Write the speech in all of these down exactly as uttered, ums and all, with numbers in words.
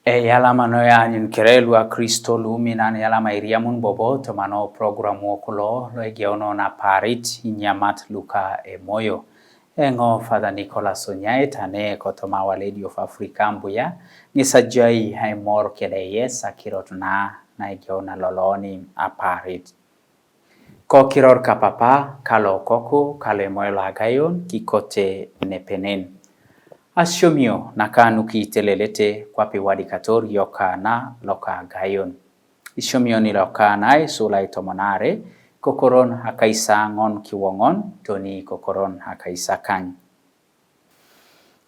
Eyalama noyaanyun kere lwa Kristo luminan, eyalama iriamun bobo tomano program wok lo, lo egeuno naparit inyamat luka emoyo. Eŋo Father Nicholas Onyae tane kotoma Our Lady of Africa Mbuya, ŋes ajai aimor kede yes akirot na, na egeuna loloni aparit. Kokiror ka Papa, ka lo Koku, ka lo Emoyo lo Agayun, kikote nepenen. Asiomio naka nukitelelete kwape iwadikator yokana loka Agayun. Isiomio ni lokana isula itomon are, kokoron akaisaŋon kiwoŋon, toni kokoron akaisakany.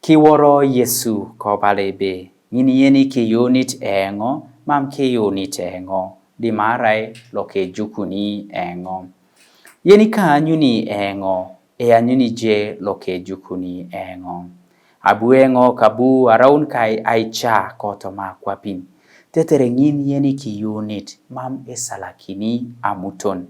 Kiworo Yesu kobala ebe, ŋin yeni kiyuunit eoŋ, mam kiyuunit eoŋ, dimarai lokejukuni eoŋ. Yeni kaanyuni eoŋ, eanyuni je lokejukuni eoŋ. Abu eoŋ kabu araun kai aica kotoma kwapin, tetere ŋin yeni kiyuunit, mam esalakini amuton.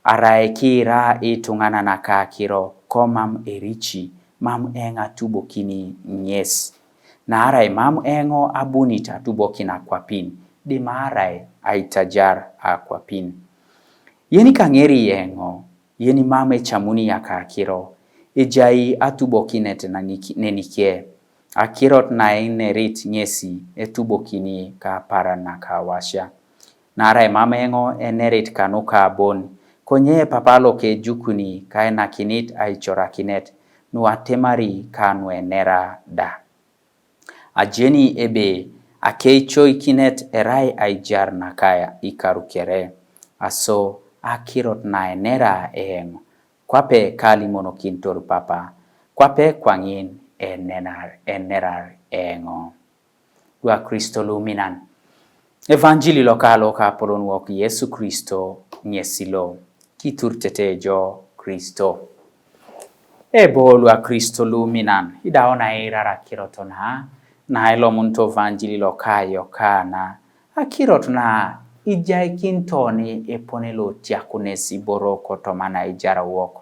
Arai kiira ituŋanan akakiro, komam erici, mam eoŋ atubokini ŋes. Naarai mam eoŋ abunit atubokin akwapin, dimarai aitajar akwapin. Yeni kaŋeri eoŋ, yeni mam ecamuni akakiro, ejai atubokinet naniki-, nenike. Akirot naenerit ŋesi etubokini ka aparan nakawasia. Naarai mam eoŋ enerit kanuka bon, konye Papa lokejukuni kainakinit aicorakinet, nuatemari ka nuenera da. Ajeni ebe akeicoikinet erai aijar naka ikaru kere, aso akirot naenera eoŋ, kwape kalimonokintor Papa, kwape kwaŋin enenar, enerar eoŋ. Lwa Kristo luminan. Evanjili loka lokapolon wok Yesu Kristo ŋesi lo. Kiturtete jo Kristo. Ebo lwa Kristo luminan, idaun airara kirot na, na elomunto evanjili loka Yokana, akirot na ijaikin toni epone lo tiakunes iboro kotoma naijar wok.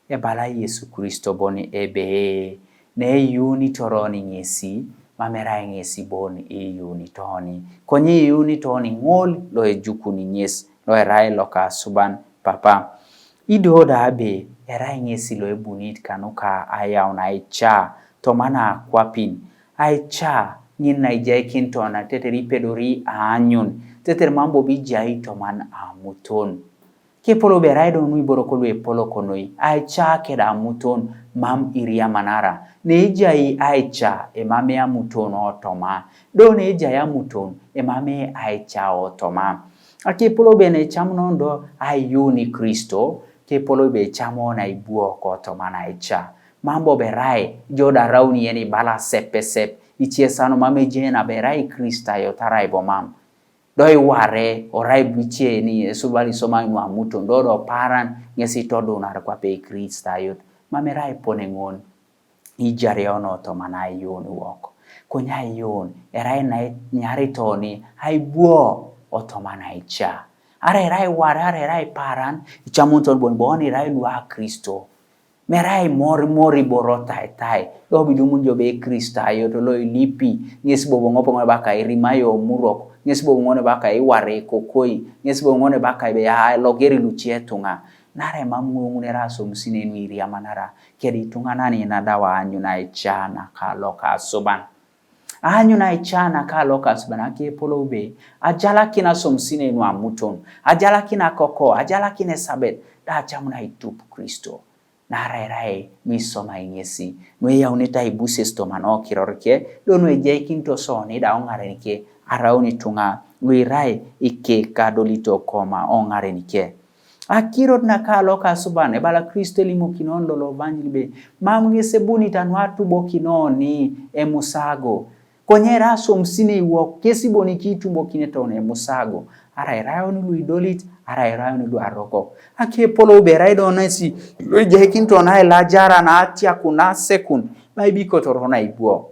Ebala Yesu Kristo bon ebe, neiyuunitor oni ŋesi, mam erai ŋesi bon iyuunit oni. Konye iyuunit oni ŋol lo ejukuni ŋes, lo erai lokasuban Papa. Ido da abe erai ŋesi lo ebunit kanuka ayaun aica tomana akwapin. Aica ŋin naijaikin tona tetere ipedori aanyun, tetere mam bobo ijai toman amuton. Kepolo ebe erai do nuiboro kolu epolok noi, aica keda amuton mam iriamanara. Neejai aica emamei amuton otoma, do neejai amuton emamei aica otoma. Akepolo ebe necamunon do aiyuuni Kristo, kepolo ebe ecamon aibuo kotoma naica. Mam bobo erai, jo da araun yen ibala sepesep, iciesan mam ejeen abe erai Kristo ayotarai bo mam. Do iware, orai buce ni esubali soma inu amuton, do do paran, ŋesi todunar kwape Kristo ayot. Mam erai poneŋon, ijar eono tomana aiyuun wok. Konye aiyuun, erai nainyari toni, aibuo, otomana aica. Ara erai ware, ara erai paran, icamunton bon bon erai lwa Kristo. Merai mor, mor iboro taitai, lo bidumun jo be Kristo ayot lo ilipi, ŋes bobo ŋopo ŋone baka irimayo omurok, ŋes bobo ŋone baka iware kokoi, ŋes bobo ŋone baka ibe a logeri luce tuŋa. Nare mam ŋuŋunera asomusinenu iriamanara, kedi tuŋanan inadawa anyun aica naka lokasuban. Anyun aica naka lokasuban akepolou be, ajalakin asomusinenu amuton, ajalakin akoko, ajalakin esabet, da acamun aitup Kristo. Naarai erai nuisoma iŋesi, nueyaunete aibuses tomana okiror ke, do nuejaikinito soni da oŋaren ke, araun ituŋa luirai ike kadolito koma oŋaren ke. Akirot naka lokasuban, ebala Kristo elimokinon lolo evanjili be, mam ŋes ebunit anuatubokinoni emusago. Konye erai asomusinei wok, kes bon ikitumbokinete oni emusago, arai erai oni luidolit, arai erai oni luarokok. Akepolou be erai do nesi luejaikinito na ilajara na atiaku na asekun, ba ibikotor oni aibuo.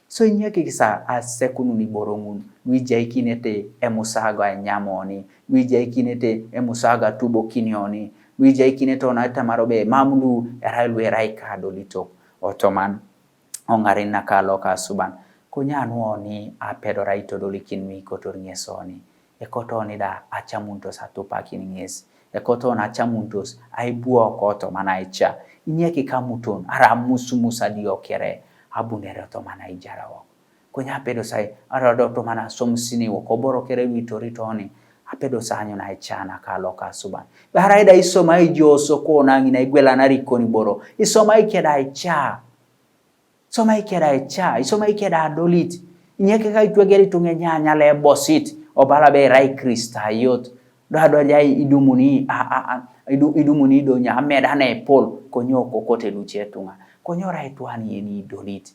So inyakikis asekunun iboro ŋun, luijaikinete emusago ainyam oni, luijaikinete emusago atubokin oni, luijaikinete oni atamar be mam lu erai luerai kadolitok otoman. Oŋaren naka lokasuban. Konye anu oni apedor aitodolikin nu ikotor ŋes oni. Ekoto oni da acamunitos atupakin ŋes. Ekoto oni acamunitos aibuoko toma aica. Inyek ikamuton, arai amusumus adio kere, abunere toma aijar wok. Konye apedos ai, arai do toma asomusinei wok, oboro kere lu itorito oni, apedos aanyun aica naka lokasuban. Arai da isomai ijo soko na ŋina igwelanari ikon iboro, isomai keda aica. Isomai keda aica, isomai keda adolit. Inyek ka itwegeri ituŋa enyanyala ebosit, obala be irai Kristayot. Do adol ja idumuni, a, a, a, idu-, idumuni do nya ameda na epol, konye okokote luce ituŋa. Konye orai itwan yen idolit.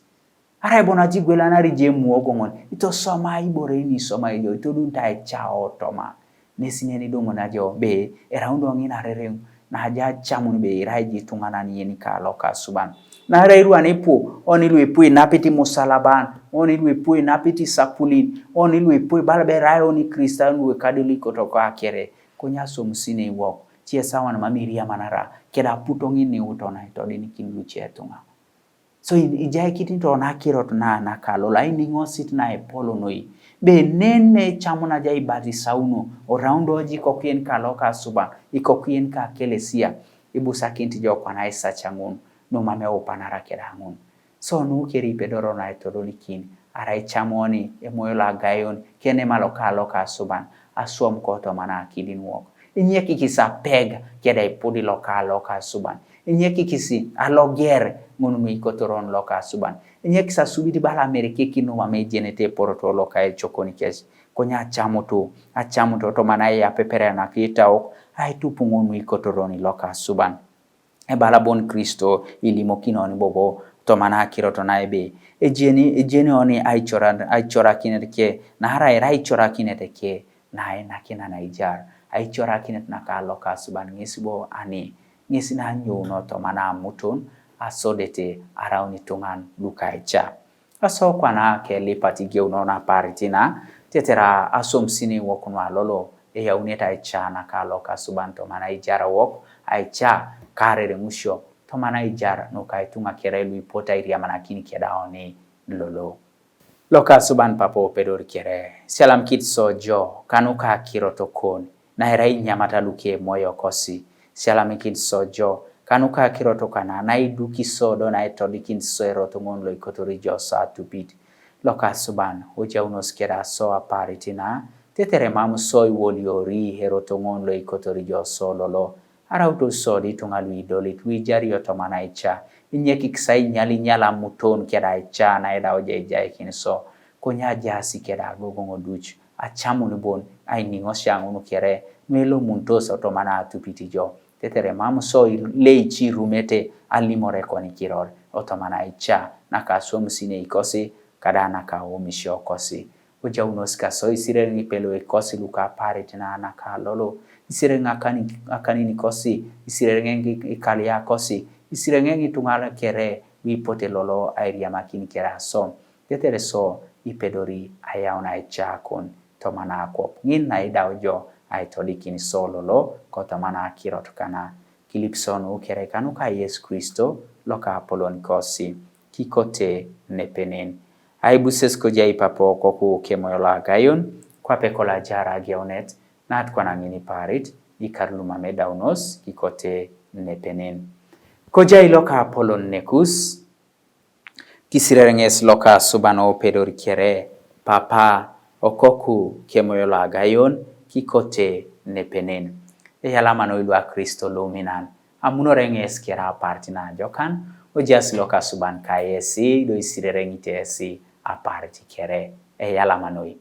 Arai bo naci igwelanari je emuogoŋon, itosoma ibore ni isoma ijo, itodunit aica otoma. Nesi neni do ŋun ajo be, eraun do ŋin arereŋ, naja acamun be irai ji ituŋanan yen ka lokasuban. Naarai irwan ipu, oni lu ipu inapit imusalaban, oni lu ipu inapit isapulin, oni lu ipu ibala be irai oni Kristo lu ekadolikot kere, konye asomusinei wok, ci esawan mam iriamanara, keda aputo ŋin niuto na itodinikin luce ituŋa. So in-, ijaikinit oni akirot na, naka lolo, ainiŋosit na epol noi. Be nene ecamuna ja ibatisauno, oraun do ji ikokuyen ka lokasuban, ikokuyen ka ekelesia, ibusakinit jo kwana aisaca ŋun, nu mam eupanara keda ŋun. So nu kere ipedoro na aitodolikin, arai icam oni, Emoyo lo Agaion, kenema loka lokasuban, aswam kotoma na akidin wok. Inyekikis apega keda ipudi loka lokasuban. Inyekikis aloger ŋun nu ikotor oni lokasuban. Inyekis asubit bala amerekekin nu mam ejenete eporoto loka ecokoni kes. Konye acamutu, acamutu toma na eyapeperenak itaok, aitup ŋun nu ikotor oni lokasuban. Ebala bon Kristo ilimokini oni bobo toma na akirot na ebe, ejeni, ejeni oni aicoran-, aicorakinet ke, naarai erai aicorakinet ke, na ainakinan aijar, aicorakinet naka lokasuban ŋes bo ani, ŋes na anyouno toma na amuton, asodete araun ituŋan luka aica. Aso kwana kelipat igeuno na apaarit na, tetere asomusinei wok nu alolo, eyaunete aica naka lokasuban toma na aijar wok, aica ka arereŋusio toma na aijar nuka ituŋa kere lu ipotu airiamanakin keda oni lolo. Lokasuban Papa opedor kere, isialamikit so jo kanuka akirot kon, na erai inyamat luke emoyo kosi, isialamikit so jo kanuka akirot kana, na idukis so do na etodikinit so erot ŋon lo ikotor ijo so atupit. Lokasuban, ojaunos keda so apaarit na, tetere mam so iwoliori erot ŋon lo ikotor ijo so lolo. Arauto so di ituŋa lu idolit, lu ijario toma na aica, inyekikis ainyalinyal amuton keda aica na edau ja ijaikin so, konye ajaasi keda agogoŋ duc, acamun bon ainiŋosia ŋun kere, nu elomunitos otoma na atupit ijo, tetere mam so i-, leici irumete alimore kon ikiror, otoma na aica, naka asomusinei kosi, kada naka aomisio kosi. Ojaunos ka so isirere ŋipeloi kosi luka apaarit na naka lolo, isirere ŋakani-, ŋakanin kosi, isirere ŋe-, ikalia kosi, isirere ŋe ituŋa kere lu ipote lolo airiamakin kere aso, tetere so ipedori ayaun aica kon toma na akwap. Ŋin na idau jo aitodikin so lolo kotoma na akirot kana. Kilip so nu kere kanuka Yesu Kristo loka apolon kosi, kikote nepenen. Aibuses kojai Papa, Okoku, ke Emoyo lo Agaion, kwape kolo ajar ageunet, nat kwana ŋin ipaarit, ikar lu mam edaunos, kikote nepenen. Kojai loka apolon nekus, kisirere ŋes lokasuban opedor kere, Papa, Okoku, ke Emoyo lo Agaion, kikote nepenen. Eyalama noi lu a Kristo luminan, amunore ŋes kere apaarit na ajokan, ojaas lokasuban ka yesi, do isirere ŋite yesi apaarit kere. Eyalama noi.